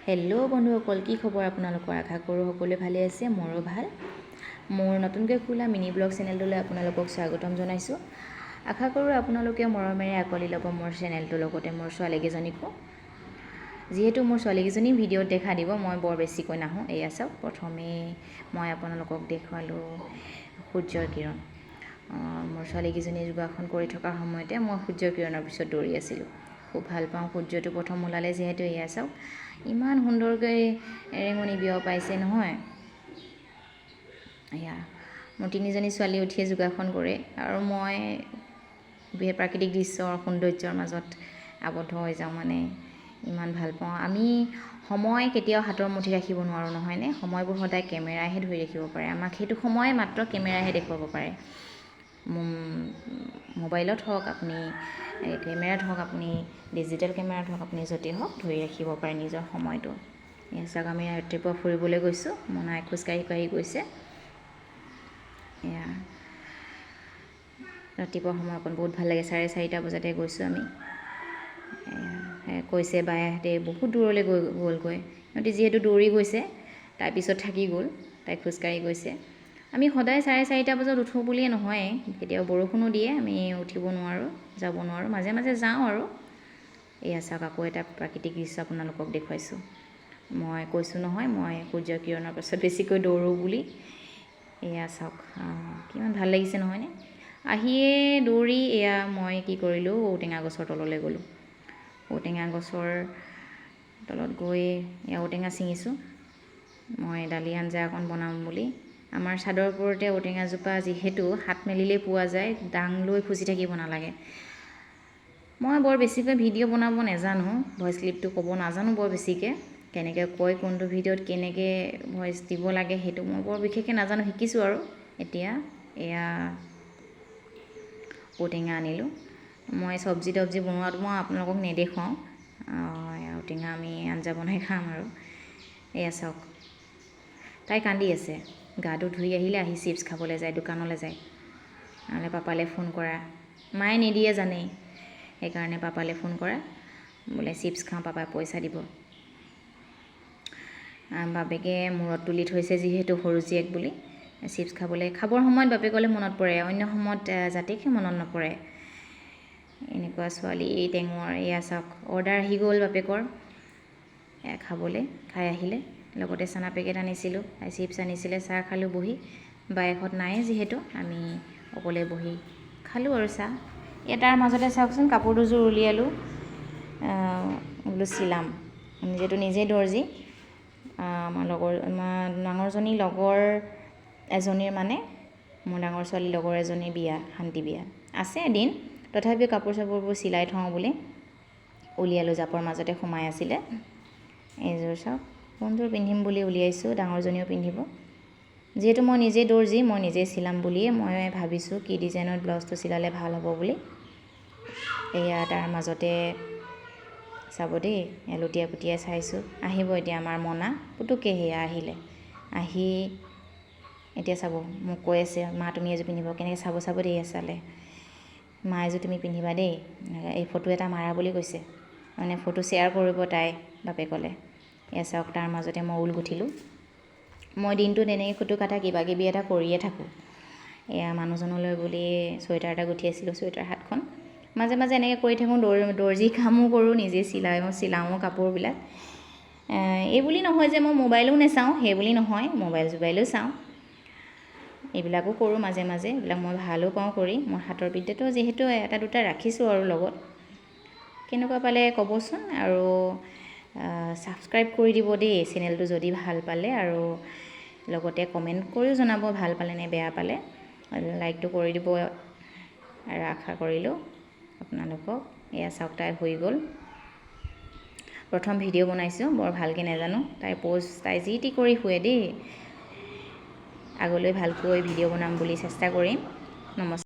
Hello' বন্ধুসকল, কি খবৰ আপোনালোকৰ? আশা কৰোঁ সকলোৱে ভালে আছে। মোৰো ভাল। মোৰ নতুনকৈ খোলা মিনি ব্লগ চেনেলটোলৈ আপোনালোকক স্বাগতম জনাইছোঁ। আশা কৰোঁ আপোনালোকে মৰমেৰে আঁকোৱালি ল'ব মোৰ চেনেলটোৰ লগতে মোৰ ছোৱালীকেইজনীকো। যিহেতু মোৰ ছোৱালীকেইজনী ভিডিঅ'ত দেখা দিব, মই বৰ বেছিকৈ নাহোঁ। এয়া চাওক, প্ৰথমেই মই আপোনালোকক দেখুৱালোঁ সূৰ্যৰ কিৰণ। মোৰ ছোৱালীকেইজনীয়ে যোগাসন কৰি থকাৰ সময়তে মই সূৰ্যৰ কিৰণৰ পিছত দৌৰি আছিলোঁ। খুব ভাল পাওঁ সূৰ্যটো প্ৰথম ওলালে যিহেতু। এয়া চাওক, ইমান সুন্দৰকৈ ৰেঙনি বিয়পাইছে নহয়। এয়া মোৰ তিনিজনী ছোৱালী উঠিয়ে যোগাসন কৰে আৰু মই প্ৰাকৃতিক দৃশ্যৰ সৌন্দৰ্যৰ মাজত আবদ্ধ হৈ যাওঁ। মানে ইমান ভাল পাওঁ। আমি সময় কেতিয়াও হাতৰ মুঠিত ৰাখিব নোৱাৰোঁ, নহয়নে? সময়বোৰ সদায় কেমেৰাইহে ধৰি ৰাখিব পাৰে আমাক। সেইটো সময় মাত্ৰ কেমেৰাইহে দেখুৱাব পাৰে। মোবাইলত হওক, আপুনি কেমেৰাত হওক, আপুনি ডিজিটেল কেমেৰাত হওক, আপুনি য'তেই হওক ধৰি ৰাখিব পাৰে নিজৰ সময়টো। এয়া চাওক, আমি ৰাতিপুৱা ফুৰিবলৈ গৈছোঁ। মনাই খোজকাঢ়ি কাঢ়ি গৈছে। এয়া ৰাতিপুৱা সময় অকণ বহুত ভাল লাগে। 4:30 বজাতে গৈছোঁ আমি। কৈছে বায়েহঁতে বহুত দূৰলৈ গৈ গ'লগৈ সিহঁতি। যিহেতু দৌৰি গৈছে, তাৰপিছত থাকি গ'ল, তাই খোজকাঢ়ি গৈছে। আমি সদায় 4:30 বজাত উঠোঁ বুলিয়ে নহয়, কেতিয়াবা বৰষুণো দিয়ে, আমি উঠিব নোৱাৰোঁ, যাব নোৱাৰোঁ। মাজে মাজে যাওঁ আৰু। এয়া চাওক, আকৌ এটা প্ৰাকৃতিক দৃশ্য আপোনালোকক দেখুৱাইছোঁ। মই কৈছোঁ নহয়, মই সূৰ্যৰ কিৰণৰ পাছত বেছিকৈ দৌৰোঁ বুলি। এয়া চাওক, কিমান ভাল লাগিছে নহয়নে? আহিয়ে দৌৰি এয়া মই কি কৰিলোঁ, ঔটেঙা গছৰ তললৈ গ'লোঁ। ঔটেঙা গছৰ তলত গৈ এয়া ঔটেঙা ছিঙিছোঁ মই, দালি আঞ্জা অকণ বনাম বুলি। আমাৰ চাদৰ ওপৰতে ঔটেঙাজোপা যিহেতু হাত মেলিলেই পোৱা যায়, দাং লৈ খুচি থাকিব নালাগে। মই বৰ বেছিকৈ ভিডিঅ' বনাব নাজানো, ভইচ ক্লিপটো ক'ব নাজানো বৰ বেছিকৈ। কেনেকৈ কয়, কোনটো ভিডিঅ'ত কেনেকৈ ভইচ দিব লাগে, সেইটো মই বৰ বিশেষকৈ নাজানো, শিকিছোঁ আৰু এতিয়া। এয়া ঔটেঙা আনিলোঁ। মই চব্জি তব্জি বনোৱাটো মই আপোনালোকক নেদেখুৱাওঁ। ঔটেঙা আমি আঞ্জা বনাই খাম। আৰু এয়া চাওক, তাই কান্দি আছে। গাটো ধুই আহিলে, আহি চিপছ খাবলৈ যায়, দোকানলৈ যায়। নহ'লে পাপালৈ ফোন কৰা, মায়ে নিদিয়ে জানেই, সেইকাৰণে পাপালৈ ফোন কৰা, বোলে চিপছ খাওঁ, পাপাই পইচা দিব। বাপেকে মূৰত তুলি থৈছে যিহেতু সৰু জীয়েক বুলি। চিপছ খাবলৈ খাবৰ সময়ত বাপেকলৈ মনত পৰে, অন্য সময়ত জাতিকহে মনত নপৰে। এনেকুৱা ছোৱালী এই টেঙৰ। এয়া চাওক, অৰ্ডাৰ আহি গ'ল বাপেকৰ খাবলৈ। খাই আহিলে, লগতে চানা পেকেট আনিছিলোঁ, চিপছ আনিছিলে। চাহ খালোঁ বহি। বায়েকহঁত নায়ে যিহেতু, আমি অকলে বহি খালোঁ আৰু চাহ। এই তাৰ মাজতে চাওকচোন, কাপোৰ দুযোৰ উলিয়ালোঁ, বোলো চিলাম। যিহেতু নিজেই দৰ্জী। আমাৰ লগৰ, আমাৰ ডাঙৰজনী লগৰ এজনীৰ, মানে মোৰ ডাঙৰ ছোৱালীৰ লগৰ এজনীৰ বিয়া, শান্তি বিয়া আছে এদিন। তথাপিও কাপোৰ চাপোৰবোৰ চিলাই থওঁ বুলি উলিয়ালোঁ। জাপৰ মাজতে সোমাই আছিলে। এইযোৰ চাওক, কোনযোৰ পিন্ধিম বুলি উলিয়াইছোঁ। ডাঙৰজনীও পিন্ধিব। যিহেতু মই নিজেই দৰ্জী, মই নিজেই চিলাম বুলিয়ে মই ভাবিছোঁ কি ডিজাইনত ব্লাউজটো চিলালে ভাল হ'ব বুলি। এয়া তাৰ মাজতে চাব দেই, লুটিয়াই পুটিয়াই চাইছোঁ। আহিব এতিয়া আমাৰ মনা পুতুককৈ। সেয়া আহিলে। আহি এতিয়া চাব, মোক কৈ আছে, মা তুমি এযোৰ পিন্ধিব কেনেকৈ? চাব চাব দেই, চালে, মা এযোৰ তুমি পিন্ধিবা দেই, এই ফটো এটা মাৰা বুলি কৈছে। মানে ফটো শ্বেয়াৰ কৰিব তাই বাপেকলে। এয়া চাওক, তাৰ মাজতে মই ঊল গুঠিলোঁ। মই দিনটো তেনেকৈ কুটু কাটা কিবা কিবি এটা কৰিয়ে থাকোঁ। এয়া মানুহজনলৈ বুলি চুৱেটাৰ এটা গুঠি আছিলোঁ, চুৱেটাৰ হাতখন। মাজে মাজে এনেকৈ কৰি থাকোঁ। দৰ্জী কামো কৰোঁ, নিজে চিলাওঁ কাপোৰবিলাক। এই বুলি নহয় যে মই মোবাইলো নাচাওঁ, সেই বুলি নহয়, মোবাইল চোবাইলো চাওঁ, এইবিলাকো কৰোঁ মাজে মাজে। এইবিলাক মই ভালো পাওঁ কৰি। মোৰ হাতৰ বিদ্যাটো যিহেতু এটা দুটা ৰাখিছোঁ আৰু লগত। কেনেকুৱা পালে ক'বচোন আৰু ছাবস্ক্ৰাইব কৰি দিব দেই চেনেলটো যদি ভাল পালে, আৰু লগতে কমেণ্ট কৰিও জনাব ভাল পালে নে বেয়া পালে। লাইকটো কৰি দিব আৰু আশা কৰিলোঁ আপোনালোকক। এয়া চাওক, তাই হৈ গ'ল। প্ৰথম ভিডিঅ' বনাইছোঁ, বৰ ভালকৈ নাজানো। তাই প'জ, তাই যি টি কৰি শুৱে দেই। আগলৈ ভালকৈ ভিডিঅ' বনাম বুলি চেষ্টা কৰিম। নমস্কাৰ।